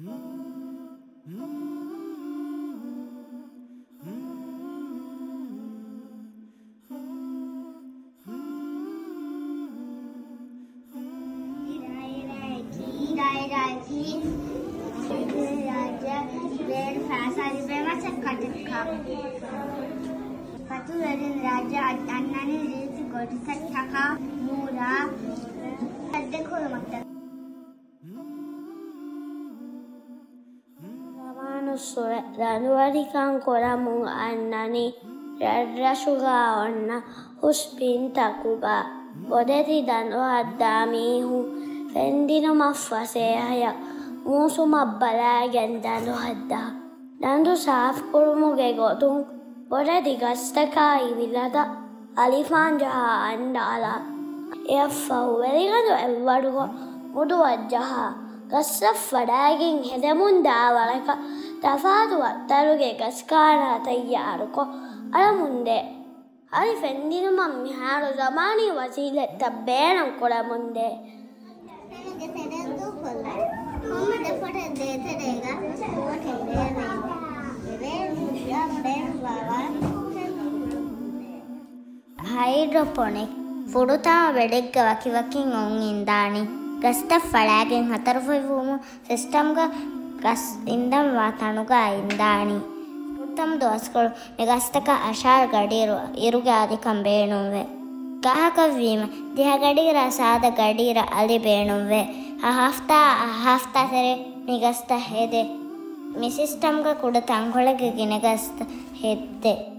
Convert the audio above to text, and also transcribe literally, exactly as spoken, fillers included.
ރާއިރާއަކީ، ރާއިރާއަކީ ރާއްޖެ ބޭރު ފައިސާ ލިބޭ މަސައްކަތެއްކަން. ފަތުރުވެރިން ރާއްޖެއަށް އަންނަނީ ރީތި ގޮތަކަށްޓަކާ ނޫރާ ހައްދެކުރުމަށްޓަކާ. ޒަމާނުއްސުރެ ދަނޑުވަރިކަން ކުރަމުން އަންނަނީ ރަށްރަށުގަ އޮންނަ ހުސް ބިންތަކުގަ. ބޮޑެތި ދަނޑު ހައްދާ މީހުން ފެންދިނުމަށް ފަސޭހަޔަށް މޫސުމަށް ބަލާގެން ދަނޑު ހައްދާ. ދަނޑު ސާފުކުރުމުގެ ގޮތުން ބޮޑެތި ގަސްތަކާއި ވިލަތައް އަލިފާން ޖަހާ އަންޑާލާ. އެއަށްފަހު ވެލިގަނޑު އެއްވަރުގަ މުދުވަށް ޖަހާ ގަސްތައް ފަޑާގެން ހެދެމުންދާ ވަރަކަށް ތަފާތު ވައްތަރުގެ ގަސްކާރާ ތައްޔާރުކޮށް އަޅަމުންދޭ. އަލި ފެންދިނުމަށް މިހާރު ޒަމާނީ ވަސީލަތްތައް ބޭނުން ކުރަމުންދޭ. ހައިޑްރޮޕޮނިކް ފުރަތަމަ ބެޑެއްގަ ވަކިވަކިން އޮން އިންދާނީ. ގަސްތައް ފަޅާގެން ހަތަރުފަތްވުމު ސިސްޓަމްގަ ގަސް އިންދަންވާ ތަނުގަ އިންދާނީ. ފުރަތަމަ ދުވަސްކޮޅު މި ގަސްތަކަށް އަށާރަ ގަޑިއިރު އިރުގެ އަލިކަން ބޭނުންވޭ. ގާހަކަށްވީމަ، ދިހަ ގަޑިއިރާ ސާދަ ގަޑިއިރަށް އަލި ބޭނުންވޭ. ހަ ހަފްތާ، ހަ ހަފްތާ ތެރޭ މި ގަސްތައް ހެދޭ. މި ސިސްޓަމްގަ ކުޑަ ތަންކޮޅެއްގެ ގިނަ ގަސްތައް ހެއްދޭ.